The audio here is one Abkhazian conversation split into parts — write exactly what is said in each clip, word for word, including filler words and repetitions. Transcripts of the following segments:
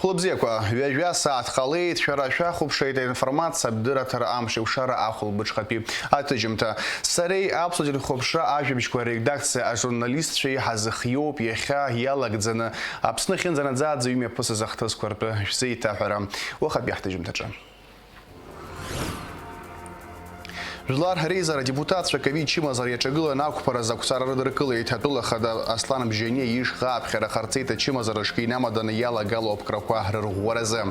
Хәлыбзиақәа, ҩажәа сааҭ ҟалеит, шәара шәахәаԥшуеит аинформациа адырраҭара амш еиқәшара ахәылбыҽхатәи аҭыжьымҭа. Сареи аԥсуа телехәаԥшра ажәабжьқәа редакциа ажурналистцәеи ҳазыхиоуп иахьа иалагӡаны Аԥсны ахьынӡанаӡааӡо имҩаԥысыз ахҭысқәа ртәы шәзеиҭаҳәара уахатәи ҳҭыжьымҭаҿы. Жәлар реизара адепутатцәа ковид чымазара иаҿагыланы ақәԥаразы ақәҵара рыдыркылеит. Атәыла ахада Аслан Бжьаниа ишҟа аԥхьара ҟарҵеит ачымазара аҿгьы инамаданы иалагало аԥкрақәа рырӷәӷәаразы.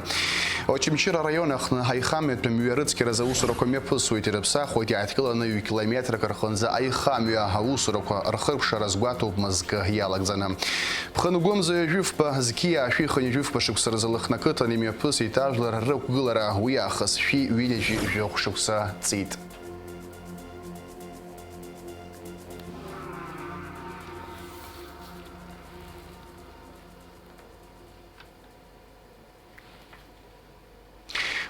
Очамчыра араион аҟны аихамҩатәи мҩа рыцқьаразы аусурақәа мҩаԥысуеит, ирыԥсахуеит иааҭгыланы ҩ-километрак рҟынӡа аихамҩа аусурақәа рхыркәшара азгәаҭоуп мызкы иалагӡаны. Ԥхынгәымза ҩажәи фба, зқьи аашәи хынҩажәи фба шықәса рзы Лыхны ақыҭан имҩаԥысит ажәлар рықәгылара, уи аахыс шәи ҩынҩажәи жәохә шықәса ҵит.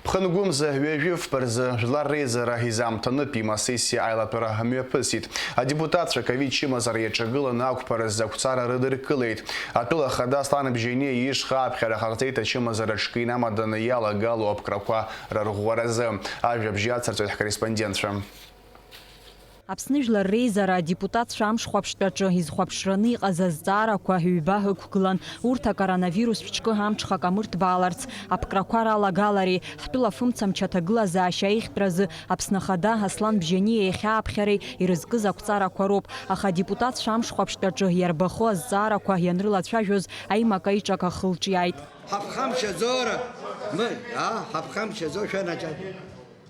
Ԥхынгәымза ҩажәи фба рзы Жәлар реизара изаамҭанытә имасессиа аилатәара мҩаԥысит. Адепутатцәа ковид чымазара иаҿагыланы ақәԥаразы ақәҵара рыдыркылеит. Атәыла ахада Аслан Бжьаниа ишҟа аԥхьара ҟарҵеит ачымазара аҿгьы инамаданы иалагало аԥкрақәа рырӷәӷәаразы. Ажәабжь иацырҵоит ҳкорреспондентцәа. Аԥсны Жәлар реизара адепутатцәа амшхәаԥштәаҿы изхәаԥшраны иҟаз азҵаарақәа ҩба ықәгылан. Урҭ акоронавирус ԥшькы амҽхак амырҭбааларц, аԥкрақәа ралагалареи, ҳтәыла афымцамч аҭагылазаашьа аиӷьтәразы Аԥсны Ахада Аслан Бжьаниа иахьааԥхьареи ирызкыз ақәҵарақәа роуп, аха адепутатцәа амшхәаԥштәаҿы иарбаху азҵаарақәа ианрылацәажәоз аимак-аиҿак ахылҿиааит. Ҳаԥхамшьаӡоура, мы, а, ҳаԥхамшьаӡо шәанаџьал.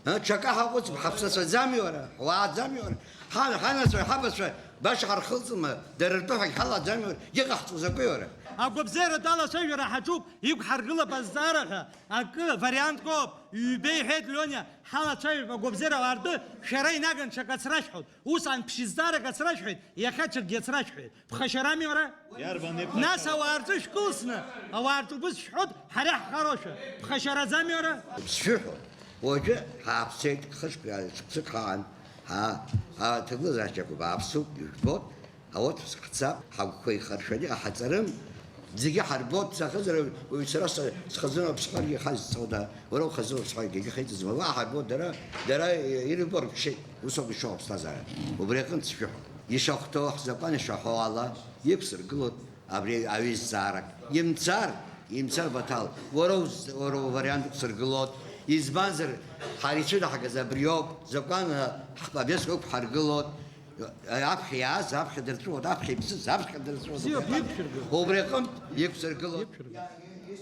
Даҽакы ҳаҟәыҵып, ҳаԥсацәаӡами уара, ҳуааӡами уара, ҳан-, ҳанацәа, ҳабацәа баша ҳархылҵма, дара ртәы ҳәагь ҳалаӡами уара, иҟаҳҵо закәи уара? Агәабзиаратә алацәажәара ҳаҿуп, иқәҳаргылап азҵаара ҳәа акы, вариантк ауп, ҩба иҳәеит Лиониа, ҳалацәажәап агәабзиара ауаа ртәы, шәара инаган ҽак ацрашәҳәоит, усҟан ԥшьызҵаарак ацрашәҳәеит, иахьа ҽакгьы ацрашәҳәеит. Ԥхашьарами уара? Иарбан иԥхашьара? Нас ауаа рҿы шәкылсны, ауаа рҿы убыс шәҳәоит, ҳара ҳхароушәа. Ԥхашьараӡами уара? Сшәыҳәо, уажәы ҳааԥсеит, хышк, шықәсык ҳаан, ҳа-, ҳаҭагылазаашьақәа бааԥсуп, ижәбоит, аотпуск ҳцап, ҳагәқәа ихаршәаны иҟаҳҵарым, зегьы ҳарбоит, сахызар, уаҩ сара са-, схазын аԥсҳәаргьы ихазҵода, уара ухазын аԥсҳәаргьы егьыхеиҵаӡам, уа ҳарбоит, дара, дара ирбо рԥшеит, ус ауп ишыҟоу аԥсҭазаара. Убри аҟынтә сшәыҳәо. Ишахәҭоу ҳзакәан ишаҳәо ала, иқәсыргылоит абри аҩызцаарак. Имцар, имцар Баҭал, уара уз-, уара увариант уқәсыргылоит. Избанзар, ҳара ицәыдаҳгаз абриоуп, закәан, а, ҳповестка ықәҳаргылоит. Аԥхьа иааз, аԥхьа дырҵәуоит, аԥхьа иԥсыз, аԥхьа дырҵәуоит. Бзиоуп, иқәшәыргыл. Убри аҟынтә иқәсыргылоит. Иқәшәыргыл.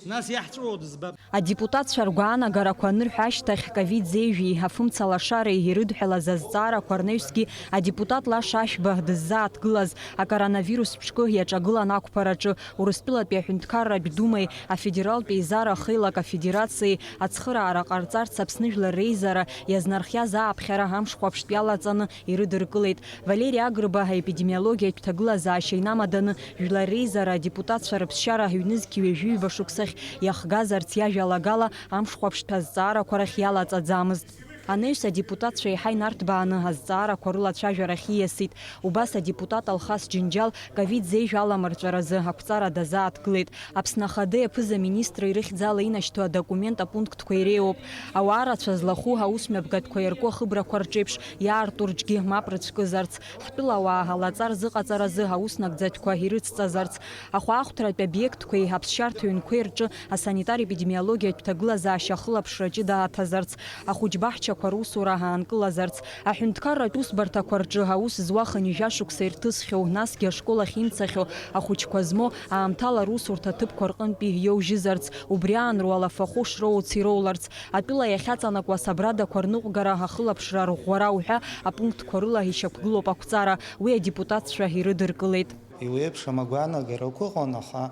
Нас иаҳҵәуо дызбап. Адепутатцәа ргәаанагарақәа анырҳәа ашьҭахь, ковид зеижәи афымца лашареи ирыдҳәалаз азҵаарақәа рнаҩсгьы адепутат Лаша Ашәба дыззааҭгылаз акоронавирус ԥшькы иаҿагылан ақәԥараҿы Урыстәылатәи аҳәынҭқарратә Думеи Афедералтә Еизара Ахеилак Афедерациеи ацхыраара ҟарҵарц Аԥсны Жәлар Реизара иазнархиаз ааԥхьара амшхәаԥштә иалаҵаны ирыдыркылеит. Валери Агрба аепидемиологиатә ҭагылазаашьа инамаданы, Жәлар Реизара адепутатцәа рыԥсшьара ҩнызқь ҩажәи ҩба шықәсахь иахгазарц иажәалагала амшхәаԥштә азҵаарақәа рахь иалаҵаӡамызт. Анаҩс адепутатцәа еиҳа инарҭбааны азҵаарақәа рылацәажәарахь ииасит. Убас адепутат Алхас Џьынџьал ковид зеижә аламырҵәаразы ақәҵара дазааҭгылеит. Аԥсны Ахада иаԥыза-министра ирыхьӡала инашьҭу адокумент апунктқәа иреиуоуп. Ауаа рацәа злахәу аусмҩаԥгатәқәа иарку ахыбрақәа рҿеиԥш иаарту рҿгьы мап рыцәкызарц, ҳтәылауаа алаҵа рзыҟаҵаразы ауснагӡатәқәа ирыцҵазарц, ахәаахәҭратә обиектқәеи аԥсшьарҭа ҩнқәеи рҿы асанитар-епидемиологиатә ҭагылазаашьа ахылаԥшра ҷыда аҭазарц, ахәыҷбаҳчақәа русура аанкылазарц, аҳәынҭқарратә усбарҭақәа рҿы аус зуа хынҩажәа шықәса ирҭысхьоу, насгьы ашкол ахь имцахьоу ахәыҷқәа змоу аамҭала русурҭа ҭыԥқәа рҟынтәи иоужьызарц, убри аан руалафахәы шроуц ироуларц, атәыла иахьаҵанакуа асабрадақәа рныҟәгара ахылаԥшра арӷәӷәара уҳәа апунктқәа рыла ишьақәгылоуп ақәҵара, уи адепутатцәа ирыдыркылеит. Иуеиԥшым агәаанагарақәа ыҟан, аха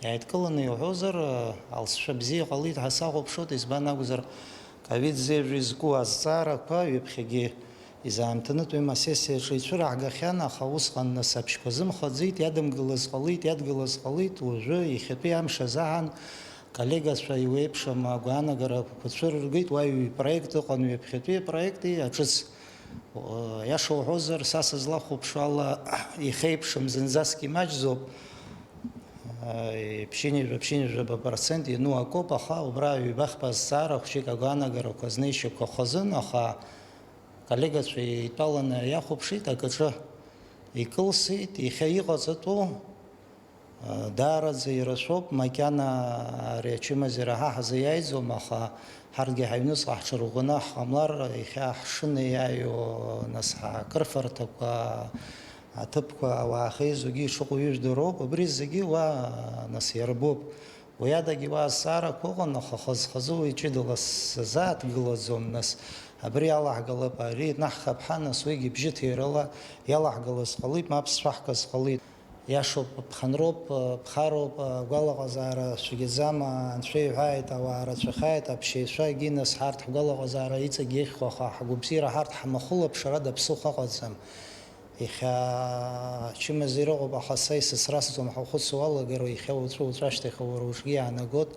иааидкыланы иуҳәозар, алҵшәа бзиа иҟалеит ҳәа сахәаԥшуеит, избан акәзар, ковид зеижә изку азҵаарақәа ҩаԥхьагьы изаамҭанытә ҩыма асессиаҿы ицәыраҳгахьан, аха усҟан нас абжьқәа зымхаӡеит, иадымгылаз ҟалеит, иадгылаз ҟалеит, уажәы иахьатәи амш азыҳәан коллегацәа иуеиԥшым агәаанагарақәа цәырыргеит, уа ҩ-проект ыҟан, ҩаԥхьатәи апроекти аҿыц. Иаша уҳәозар, са сызлахәаԥшуа ала, ихеиԥшым, зынӡаск имаҷӡоуп. Ԥшьынҩажәа, ԥшьынҩажәаба процент иану акоуп, аха убра ҩба-хԥа азҵаара хәҷык агәаанагарақәа знеишьақәа хазын, аха аколлегацәа еидтәаланы иахәаԥшит, акаҿы икылсит, иахьа иҟаҵатәу, даараӡа ирацәоуп, макьана ари ачымазара ҳа ҳзы иааиӡом, аха ҳарҭгьы ҳаҩныҵҟа ҳҽырӷәӷәаны ҳҟамлар, иахьа ҳшынеиааиуа, нас, ҳакрыфарҭақәа, аҭыԥқәа, ауаа ахьеизогьы ишыҟоу ижәдыруоуп, абри зегьы уа, нас, иарбоуп. Уи адагьы уа азҵаарақәа ыҟан, аха хаз-хазы уи ҷыдала сзааҭгылаӡом, нас, абри алаҳгалап, ари наҳхап ҳәа, нас, уигьы бжьыҭирала иалаҳгалаз ҟалеит, мап зцәаҳкыз ҟалеит. Иашоуп, ԥхынроуп, ԥхароуп, агәалаҟазаара цәгьаӡам, анцәа иҳәааит, ауаа рацәахааит, аԥшьаҩцәагьы, нас, ҳарҭ ҳгәалаҟазаара иҵегь иахьхәа, аха ҳгәабзиара ҳарҭ ҳмахәылаԥшыр ада ԥсыхәа ыҟаӡам. Иахьа ачымазара ыҟоуп, аха са исыцрасӡом, ҳахәыцуа уалагароуп, иахьа уаҵәы, уаҵәашьҭахь уара уҿгьы иаанагоит.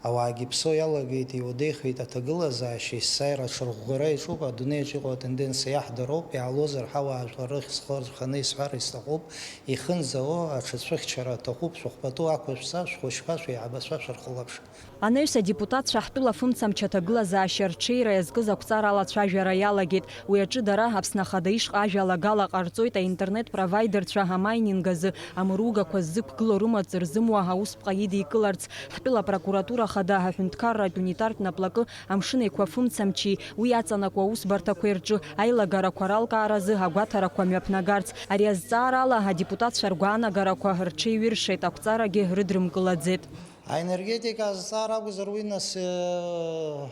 Ауаагьы ԥсо иалагеит, иуадеихеит аҭагылазаашьа, есааира аҽырӷәӷәара иаҿуп, адунеиаҿ иҟоу атенденциа иаҳдыруп, иаалозар ҳауаажәлар рыхьӡ хырханы исҳәар исҭахуп, ихынӡауа аҽацәыхьчара аҭахуп, шәыхәбатәу ақәышәҵа, шәхәыҷқәа, шәеиҳабацәа шәырхылаԥш. Анаҩс адепутатцәа ҳтәыла фымцамч аҭагылазаашьа рҽеира иазкыз ақәҵара алацәажәара иалагеит. Уи аҿы дара, Аԥсны Ахада ишҟа ажәалагала ҟарҵоит аинтернет-провайдерцәа амайнинг азы амыругақәа ззықәгылоу рымаҵ рзымуа аусԥҟа идикыларц. Ҳтәыла апрокуратура Ахада аҳәынҭқарратә унитартә наплакы, Амшын Еиқәа фымцамчи уи иаҵанакуа аусбарҭақәеи рҿы аилагарақәа ралкааразы агәаҭарақәа мҩаԥнагарц. Ари азҵаарала адепутатцәа ргәаанагарақәа рҽеиҩыршеит, ақәҵарагьы рыдрымкылаӡеит. Аенергетика азҵаара акәзар, уи, нас, э,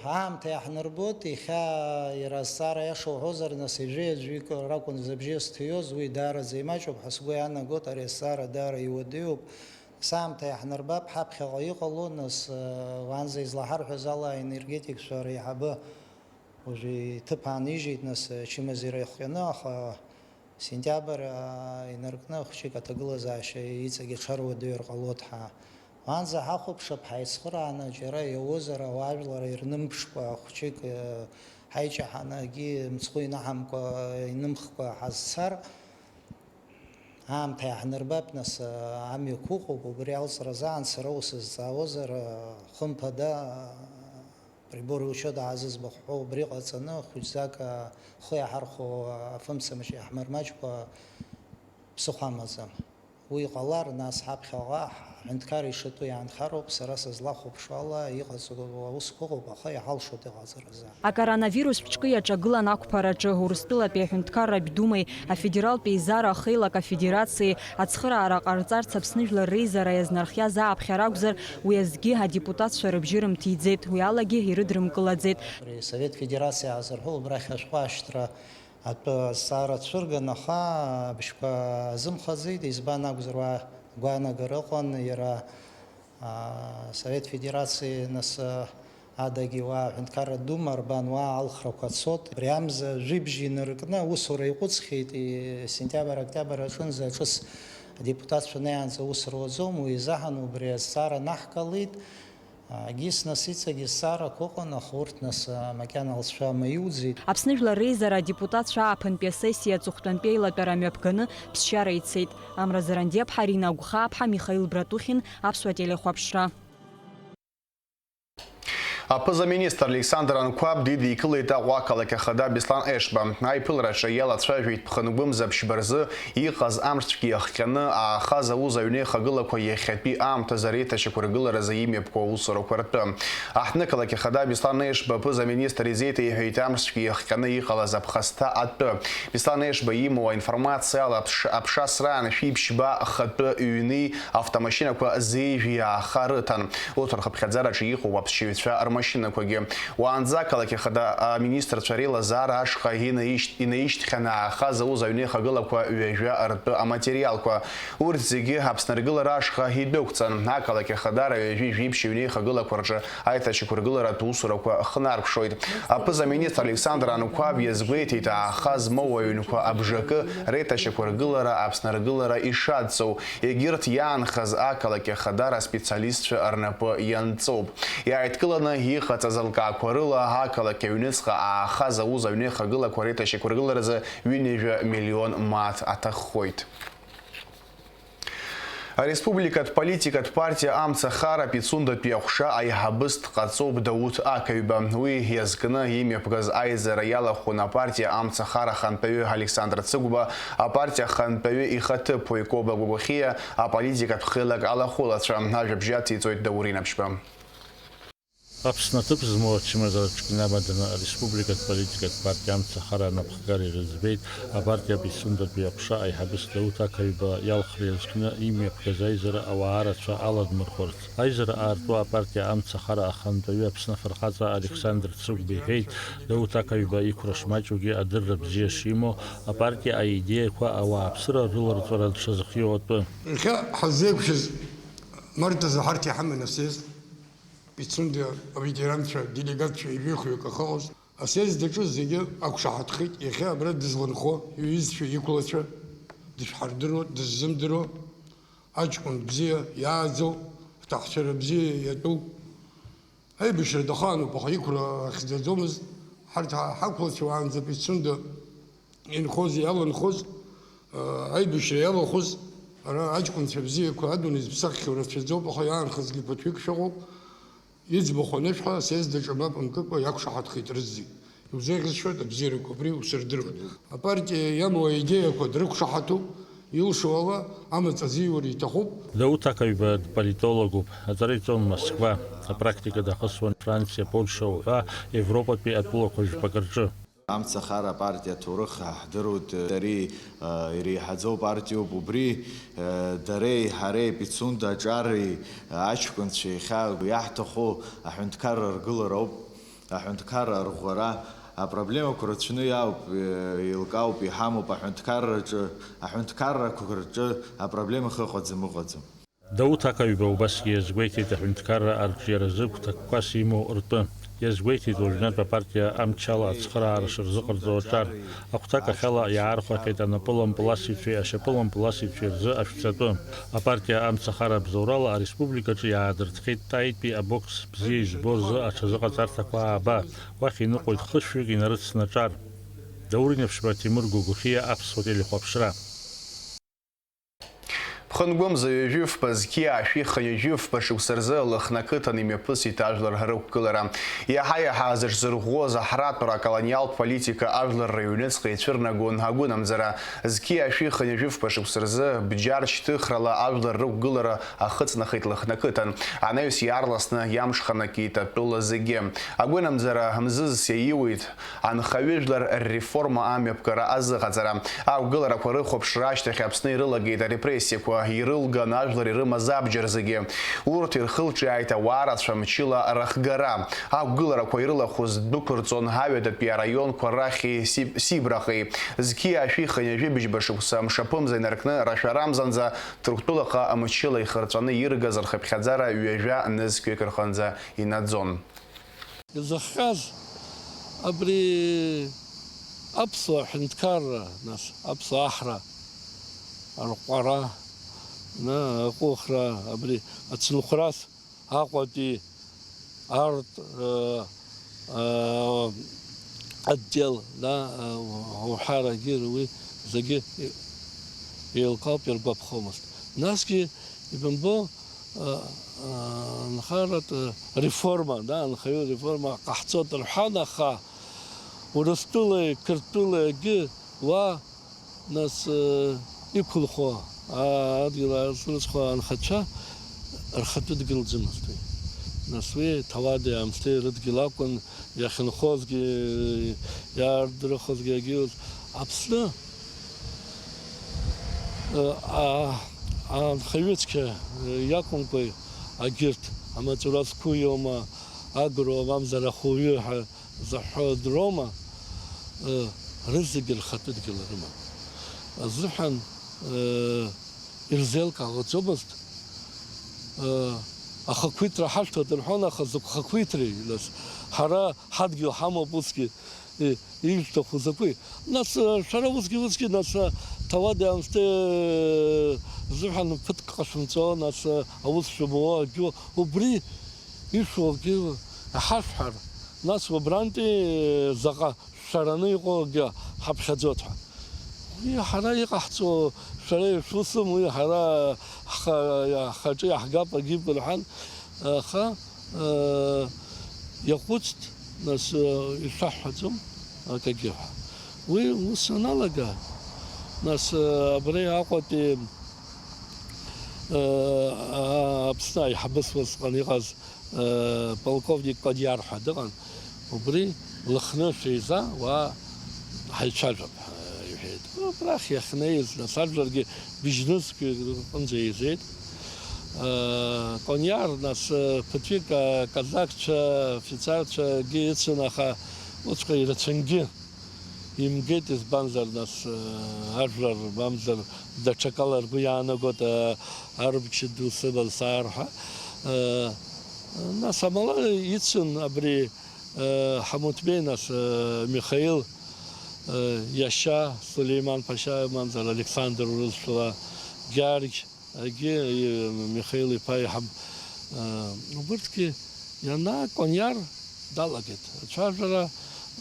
аамҭа иаҳнарбоит, иахьа иара азҵаара иаша уҳәозар, нас, ҩажәи аӡәи ракәын зыбжьы зҭиоз, уи даараӡа имаҷуп ҳәа сгәы иаанагоит, ари азҵаара даара иуадаҩуп. Нас аамҭа иаҳнарбап, ҳаԥхьаҟа иҟало, нас, э, уаанӡа излаҳарҳәаз ала, аенергетикцәа реиҳабы уажәы иҭыԥ аанижьит, нас, э, ачымазара иахҟьаны, аха Сентиабр, аа, инаркны хәҷык аҭагылазаашьа иҵегь аҽаруадаҩыр ҟалоит ҳәа. Уаанӡа ҳахәаԥшып, ҳаицхырааны, џьара иауазар, ауаажәлар ирнымԥшкәа, хәҷык, э, ҳаиҷаҳаны, акгьы мыцхәы инаҳамкәа, инымхкәа ҳазцар, аамҭа иаҳнарбап, нас, э, амҩақәа ыҟоуп, убри алҵразаан сара усызҵаауазар, э, хымԥада, э, Приборы учета аазыӡбахә ҳәа убри ҟаҵаны, хәыҷӡак, а, хы иаҳархәо, а, афымцамч иаҳмырмаҷкәа ԥсыхәа амаӡам. Уи ҟалар, нас ҳаԥхьаҟа ҳҳәынҭқар ишатәу иаанхароуп, сара сызлахәаԥшуа ала иҟаҵоу аусқәа ыҟоуп, аха иҳалшоит иҟаҵаразы. Акоронавирус ҿкы иаҿагылан ақәԥараҿы Урыстәылатәи аҳәынҭқарратә Думеи Афедералтә Еизара ахеилак афедерациеи ацхыраара ҟарҵарц Аԥсны Жәлар Реизара иазнархиаз ааԥхьара акәзар, уи азгьы адепутатцәа рыбжьы рымҭиӡеит, уи алагьы ирыдрымкылаӡеит. Абри Совет Федерациа азырҳәо убрахь ашәҟәы ашьҭра атәы азҵаара цәырган, аха абжьқәа азымхаӡеит, избан акәзар, уа гәаанагара ыҟан, иара Совет Федерациа нас адагьы уа аҳәынҭқарратә Дума арбан уа алхрақәа цот. Абри амза жәибжь инаркны аусура иҟәыҵхьеит, и-, сентиабр-октиабр аҿынӡа ҿыц адепутатцәа неиаанӡа аус руаӡом, уи изаҳан убри азҵаара наҳгалеит. Егьыс нас иҵегь азҵаарақәа ыҟан, аха урҭ нас макьана лцәа маиуӡеит. Аԥсны Жәлар Реизара адепутатцәа ааԥынтәи асессиа аҵыхәтәантәи аилатәара мҩаԥганы ԥсшьара ицеит. Амра Зарандиаԥҳа, Рина Агәхааԥҳа, Михаил Братухин, Аԥсуа телехәаԥшра. Аԥыза-министр Александр Анқәаб дидикылеит Аҟәа ақалақь ахада Беслан Ешба. Аиԥылараҿы иалацәажәеит ԥхынгәымза ԥшьба рзы иҟаз амшцәгьа иахҟьаны аахаз аус аҩнеихагылақәа иахьатәи аамҭазы реиҭашьақәыргыларазы имҩаԥгоу аусурақәа ртәы. Аҳҭнықалақь ахада Беслан Ешба аԥыза-министр изеиҭеиҳәеит амшцәгьа иахҟьаны иҟалаз аԥхасҭа атәы. Беслан Ешба имоу аинформациала аԥш-, аԥшасраан шәиԥшьба хатәы ҩни автомашьынақәа зеижәи ааха рыҭан. Урҭ рхыԥхьаӡараҿы иҟоуп аԥсшьаҩцәа рмашьынақәагьы. Уаанӡа ақалақь ахада аминистрцәа реилазаара ашҟа инаишь-, инаишьҭхьан аахаз аус аҩнеихагылақәа ҩажәа ртәы аматериалқәа. Урҭ зегьы Аԥсны аргылара ашҟа идәықәҵан. Ақалақь ахадара ҩажәи жәиԥшь аҩнеихагылақәа рҿы аиҭашьақәыргыларатә усурақәа хнаркәшоит. Аԥыза-министр Александр Анқәаб иазгәеиҭеит, ааха змоу аҩнқәа абжакы реиҭашьақәыргылара Аԥсны аргылара ишадҵоу, егьырҭ иаанхаз ақалақь ахадара специалистцәа рнапы ианҵоуп. Иааидкыланы иҟаҵаз алкаақәа рыла ақалақь аҩныҵҟа аахаз аус аҩнеихагылақәа реиҭашьақәыргыларазы ҩынҩажәа миллион мааҭ аҭаххоит. Ареспубликатә политикатә партиа Амцахара Пицундатәи аҟәша аиҳабыс дҟаҵоуп Дауҭ Ақаҩба. Уи иазкны имҩаԥгаз аизара иалахәын апартиа Амцахара ахантәаҩы Александр Цыгәба, апартиа ахантәаҩы ихаҭыԥуаҩ Коба Гәагәахиа, аполитикатә хеилак алахәылацәа. Ажәабжь ациҵоит Даур Инаԥшьба. Аԥсны аҭыԥ змоу ачымазара ҿкны амаданы ареспубликатә политикатә партиа Амцахара анапхгара ирыӡбеит апартиа Пицундатәи аҟәша аиҳабыс Дауҭ Ақаҩба иалхра иазкны имҩаԥгаз аизара ауаа рацәа аладмырхәырц. Аизара аартуа апартиа Амцахара ахантәаҩы Аԥсны афырхаҵа Александр Цыгәба иҳәеит, Дауҭ Ақаҩба иқәра шмаҷугьы адырра бзиа шимоу, апартиа аидеиақәа ауааԥсыра рыларҵәара дшазхиоу атәы. Иахьа ҳаззеиқәшәаз март азы ҳарҭ иҳаман асест. Пицунда аветеранцәа, делегатцәа ҩажәихҩык ахьыҟаз, асессиа даҿыз зегьы ақәшаҳаҭхеит, иахьа абра дызланхо иҩызцәа, иқәлацәа, дышәҳардыруа, дыззымдыруа, аҷкәын бзиа иааӡоу, аҭаацәара бзиа иатәу. Аибашьра дахаануп, аха иқәра ахьӡаӡомызт. Ҳарҭ ҳа-, ҳақәлацәа уаанӡа Пицунда инхоз, иаланхоз, аа, аибашьра иалахәыз, ара аҷкәынцәа бзиақәа адунеи зыԥсаххьоу рацәаӡоуп, аха иаанхазгьы ԥыҭҩык шәыҟоуп. Иӡбахә анышәҳәа, асессиаҿы мап мкыкәа иақәшаҳаҭхеит рызегь. Иузеиӷьасшьоит абзиарақәа, убри усырдыруеит. Апартиа иамоу аидеиақәа дрықәшаҳаҭуп, илшо ала амаҵ азиура иҭахуп. Дауҭ Ақаҩба дполитологуп, аҵара иҵон Москва, апрактика дахысуан Франциа, Польша уҳәа Европатәи атәылақәа жәпак рҿы. Амцахара апартиа аҭоурых ҳдыруеит, ари, э, иреиҳаӡоу партиоуп, убри, э, дареи ҳареи Пицунда Аҿари, э, аҷкәынцәеи иахьа иаҳҭаху аҳәынҭқарра аргылара ауп, аҳәынҭқарра арӷәӷәара, апроблемақәа рацәаны иаауп, э, еилкаауп, иҳамоуп аҳәынҭқарраҿы, аҳәынҭқаррақәа рҿы апроблемақәа ыҟаӡам, ыҟаӡам. Дауҭ Ақаҩба убасгьы иазгәеиҭеит аҳәынҭқарра арҿиаразы гәҭакқәас имоу ртәы. Иазгәеиҭеит уажәнатә апартиа амчала ацхыраара шырзыҟарҵо аҿар. Ахәҭак ахьала иаархәахьеит анапылампыласыҩцәеи ашьапылампыласыҩцәеи рзы ашәҵатәы. Апартиа Амцахара абзоурала ареспубликаҿы иаадыртхеит Таитәи абокс бзиа избо рзы аҽазыҟаҵарҭақәа ааба. Уахь иныҟәоит хышәҩык инарыцны аҿар. Даур Инаԥшьба, Ҭемыр Гәагәахиа, Аԥсуа телехәаԥшра. Ԥхынгәымза ҩажәи фба, зқьи аашәи хынҩажәи фба шықәса рзы Лыхны ақыҭан имҩаԥысит ажәлар рықәгылара. Иаҳа-иаҳа зыҽзырӷәӷәоз аҳратәра аколониалтә политика ажәлар рыҩныҵҟа ицәырнагон агәынамӡара. Зқьи аашәи хынҩажәи фба шықәса рзы бџьар шьҭыхрала ажәлар рықәгылара ахыҵнахит Лыхны ақыҭан. Анаҩс иаарласны иамҽханакит атәыла зегьы. Агәынамӡара мзызс иаиуит. Анхаҩыжәлар рреформа амҩаԥгара азыҟаҵара. Ақәгыларақәа рыхәаԥшра ашьҭахь Аԥсны ирылагеит арепрессиақәа, ирылган ажәлар ирымаз абџьар зегьы. Урҭ ирхылҿиааит ауаа рацәа мчыла рахгара. Ақәгыларақәа ирылахәыз дәықәырҵон аҩадатәи араионқәа рахьи Сиб-, Сибраҟеи. Зқьи аашәи хынҩажәи быжьба шықәса мшаԥымза инаркны рашәарамзанӡа Ҭырқәтәылаҟа мчыла ихырҵәаны иргаз рхыԥхьаӡара ҩажәа нызқьҩык рҟынӡа инаӡон. Изыхҟьаз абри аԥсуа ҳәынҭқарра, нас, аԥсуа аҳра арҟәара, на, аҟәыхра, абри ацынхәрас Аҟәатәи арт, э, э, отдел, да, э, уҳәарагьы уи зегьы еилкаауп, иргәаԥхомызт. Насгьы ибымбо, Анхаратә реформа, да, анхаҩы реформа ҟаҳҵоит рҳәан, аха Урыстәылеи Қырҭтәылеи акгьы уа, нас, иқәынхо, адгьыл аазрыцқәа анхацәа рхатәы дгьыл ӡымызт уи. Нас уи ҭауади-аамсҭеи рыдгьыл акәын, иахьынхозгьы, иаардырхозгьы, иагьиуаз Аԥсны, а, анхаҩы цқьа иакәымкәа, агьырҭ амаҵура зқәу иоума, агрома, мамзар ахәыҩы ҳәа зыҳәҳәо дроума, рызегьы рхатәы дгьыл рыман. Азыҳәан, ирзеилкааӡомызт, ахақәиҭра ҳашәҭоит рҳәон, аха закә хақәиҭреи, нас, ҳара ҳадгьыл ҳамоуп усгьы, и-, ишәҭаху закәи? Нас, шәара усгьы, усгьы, нас, ҭауади-аамсҭеи, зыҳәан ԥыҭк ҟашәымҵо, нас, аус шәымуо, агьу, убри ишәуагьы иҳашәҳәар, нас убрантәи заҟа шәараны иҟоугьы ҳаԥхьаӡоит ҳәа. Уи ҳара иҟаҳҵо шәара ишәусым, уи ҳара ҳха-, ҳхаҿы иаҳгап, агьып рҳәан, аха, э, иаҟәыҵт, нас, э, ишәаҳҳәаӡом акагьы ҳәа. Уи ус аналага, нас, э, абри Аҟәатәи, э, а-, Аԥсны аиҳабыс усҟан иҟаз, э, полковник Кониар ҳәа дыҟан, убри Лыхны шәеиза, уа ҳаицәажәап, ҳәа иҳәеит. Абрахь иахьнеиз, нас, ажәларгьы бжьнызқьҩык рҟынӡа еизеит. Э, Кониар, нас, э, ԥыҭҩык, э, казакцәа, офицерцәагьы ицын, аха уҵәҟьа ирацәангьы имгеит, избанзар, нас, э, ажәлар, мамзар, даҽакала ргәы иаанагоит, э, арбча ду сыбал саар ҳәа. Э, нас амала ицын абри, э, Ҳамуҭбеи, нас, э, Михаил, э, иашьа Сулеиман Ԥашьа, мамзар Александр урысшәала, Гьаргь, Егьи, и, Михаил иԥа иҳаб, э, убырҭгьы ианаа-, Кониар далагеит. Ацәажәара,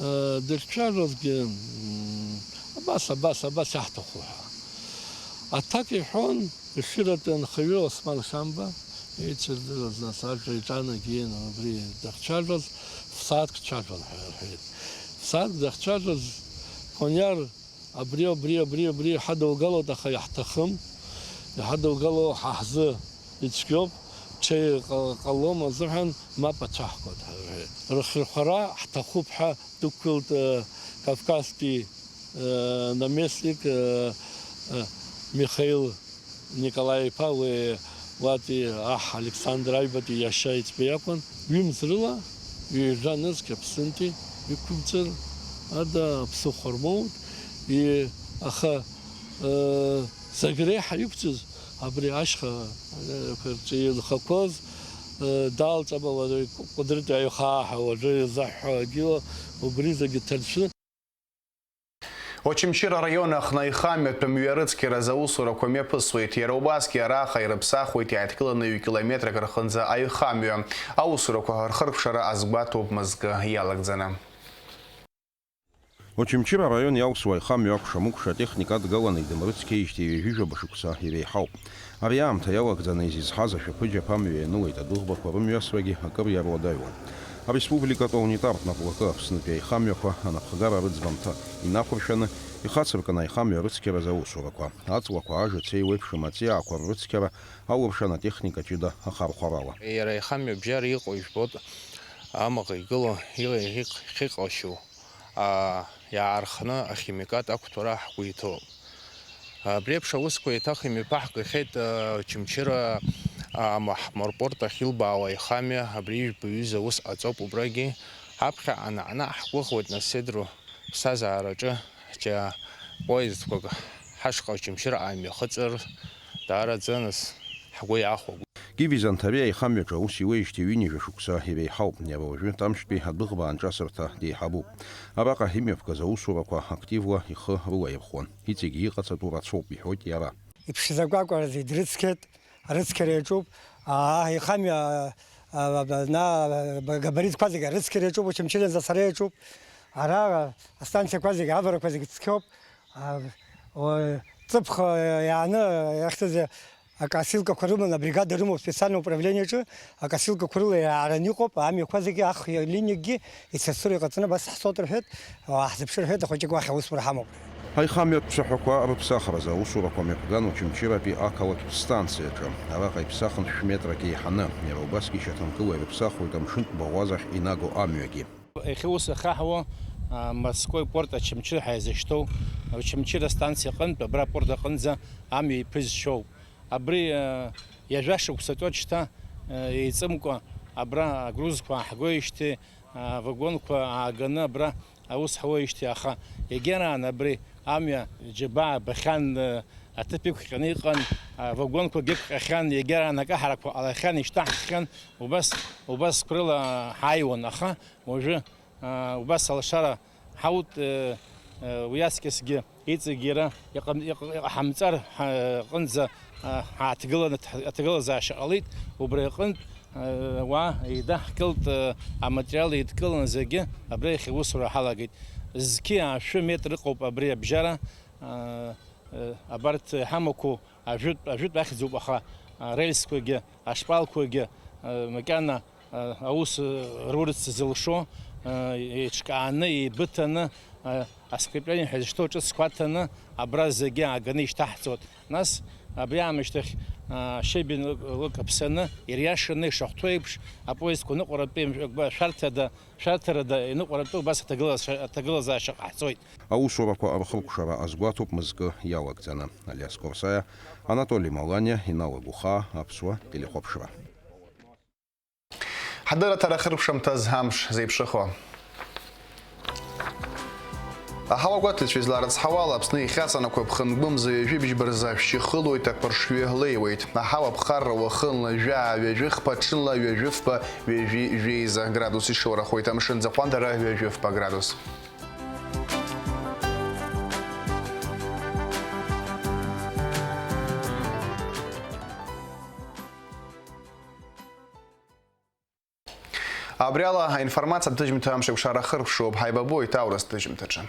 э, дырцәажәозгьы, м, абас, абас, абас иаҳҭаху ҳәа. Аҭак иҳәон ефиратәи анхаҩы Осман Шамба, еицырдыруаз, нас ажәа иҿанагеин, убри дахьцәажәоз, ф-сааҭк дцәажәон ҳәа рҳәеит. Ф-сааҭк дахьцәажәоз, Кониар Абри, абри, абри, абри иҳадоугалоит, аха иаҳҭахым, иҳадоугало ҳа ҳзы ицәгьоуп, ҽеи ҟа-, ҟалом азыҳәан мап ацәаҳкуеит ҳәа рҳәеит. Рыхирхәара ҳҭахуп ҳәа дықәгылт, э, Кавказтәи, э, наместник, э, э, Михаил Николаи-иԥа, уи уатәи аҳ Александр Аҩбатәи иашьа иҵбы иакәын. Ҩымз рыла, ҩажәа нызқь Аԥсынтәи иқәымҵыр ада ԥсыхәа рмоут, и-, аха, э, зегь реиҳа иқәҵыз абри ашьха, э, рҿы инхақәоз, э, далҵама уаҵәы Кәыдрытәи аҩхаа ҳәа уаҵәы изаҳҳәо агьыла, убри зегьы ҭаршәны. Очамчыра араион аҟны аихамҩатә мҩарыцқьаразы аусурақәа мҩаԥысуеит. Иара убасгьы араҟа ирыԥсахуеит иааҭгыланы ҩ-километрак рҟынӡа аихамҩа. Аусурақәа рхыркәшара азгәаҭоуп мызкы иалагӡаны. Очамчыра араион иалсуа аихамҩа акәша-мыкәша атехника адгаланы идымрыцқьеижьҭеи ҩажәижәаба шықәса иреиҳауп. Ари аамҭа иалагӡаны изызҳаз ашәаԥыџьаԥ амҩа ианылеит, адәыӷбақәа рымҩасрагьы акыр иаруадаҩуан. Ареспубликатә аунитартә наплакы Аԥснытәи аихамҩақәа анапхгара рыӡбамҭа инақәыршәаны ихацыркын аихамҩа рыцқьаразы аусурақәа, аҵлақәа, ажацеи уеиԥшым аҵиаақәа ррыцқьара, ауршан атехника ҷыда ахархәарала. Иара аихамҩа бжьара иҟоу ижәбоит, амаҟа игылоу, иҟ-, иҟ-, иҟьашьу, аа, иаархны ахимикат ақәҭәара ҳгәы иҭоуп. Абри еиԥш аусқәа еиҭах имҩаԥаҳгахьеит, а, Очамчыра, а, ма-, ҳморпорт ахь илбаауа аихамҩа, абри ижәбаҩыз аус ҟаҵоуп убрагьы. Ҳаԥхьаҟа аанаҳкылоит, нас, сеидру ԥсҭазаараҿы џьа поездқәак ҳашҟа Очамчыраҟа имҩахыҵыр, даараӡа, нас, ҳгәы иахәагәышьоит. Гиви Занҭариа аихамҩаҿы аус иуеижьҭеи ҩынҩажәа шықәса иреиҳауп, иара уажәы Тамшьтәи адәыӷба аанҿасырҭа деиҳабуп. Араҟа имҩаԥгаз аусурақәа активла ихы рылаирхәуан, иҵегьы иҟаҵатәу рацәоуп, иҳәоит иара. Иԥшӡақәа акәарази дрыцқьеит, арыцқьара иаҿуп, аа, аихамҩа, а, а, на, габаритқәа зегьы арыцқьара иаҿуп, Очамчыра зацара иаҿуп, ара астанциақәа зегьы, аварақәа зегьы цқьоуп, а, о, ҵыԥх, а, иааны иахьӡыз акосилкақәа рыманы, абригада рымоуп специальное управлениеҿы, акосилкақәа рыла иаараны иҟоуп, амҩақәа зегьы, ах линиакгьы ицасыру иҟаҵаны абас ҳцоит рҳәеит, уааҳзыԥшы рҳәеит, ахәыҷык уахь аусура ҳамоуп. Аихамҩатә цәаҳәақәа рыԥсахразы аусурақәа мҩаԥган Очамчыратәи ақалақьтә станциаҿы. Араҟа иԥсахын шә-метрак еиҳаны, иара убасгьы шьаҭанкыла ирыԥсахуеит амшынтә баӷәазахь инаго амҩагьы. Иахьа ус ахаҳауа, а, морской порт Очамчыра ҳәа иазышьҭоу, Очамчыра станциа аҟынтә абра апорт аҟынӡа амҩа иԥызшьоуп. Абри, а, ҩажәа шықәса ҵуеит шьҭа, а, еиҵымкәа абра агрузқәа ааҳгоижьҭеи, авагонқәа ааганы абра аус ҳуеижьҭеи, аха егьараан абри амҩа џьабаа бахьан, аҭыԥ иқәҟьаны иҟан, авагонқәагьы ықәҟьахьан, егьараан акаҳарақәа ҟалахьан, ишьҭаҳххьан, убас, убас қәрыла ҳааиуан, аха уажәы, а, убас алшара ҳаут, э, э, уи аҵкьысгьы иҵегь иара иҟам-, иҟ-, иҟаҳамҵар ҳа-, аҟынӡа, а, ҳааҭгыланы ҭ-, аҭагылазаашьа ҟалеит, убри аҟынтә, э, уа еидаҳкылт, э, аматериал еидкыланы зегьы абра иахьа аусура ҳалагеит. Зқьи аашәы метр ыҟоуп абри абжьара, Абарҭ иҳамақәоу ажәытә, ажәытә ахьӡуп, аха арельсқәагьы, ашпалқәагьы макьана аус рурц зылшо, еиҿкааны, еибыҭаны, аскрепление ҳәа изышьҭоу ҿыцқәа аҭаны, абра зегьы ааганы ишьҭаҳҵоит. Нас абри аамышьҭахь Шебин лык-, лык аԥсаны, ириашаны ишахәҭоу еиԥш, апоездқәа ныҟәаратәы шәарҭада, шәарҭарада иныҟәаратәы убас аҭагылазаашьа, аҭагылазаашьа ҟаҳҵоит. Аусурақәа рхыркәшара азгәаҭоуп мызкы иалагӡаны. Алиас Корсаиа, Анатоли Маланиа, Инал Агәхаа, Аԥсуа телехәаԥшра. Ҳадырраҭара ахыркәшамҭаз амш зеиԥшыхо. Аҳауа гәаҭаҩцәа изларыцҳауала, Аԥсны ихьаҵанакуа ԥхынгәымза ҩажәи бжьба рзы ашәшьы хылоит, ақәаршҩы леиуеит. Аҳауа ԥхарра уахынла жәаа ҩажәи хԥа, ҽынла ҩажәи фба, ҩажәи жәеиза градус ишоурахоит, амшын ӡахәандара ҩажәи фба градус. Абри ала аинформациатә ҭыжьымҭа амш еиқәшара ахыркәшоуп. Ҳаибабоит аурыс ҭыжьымҭаҿы.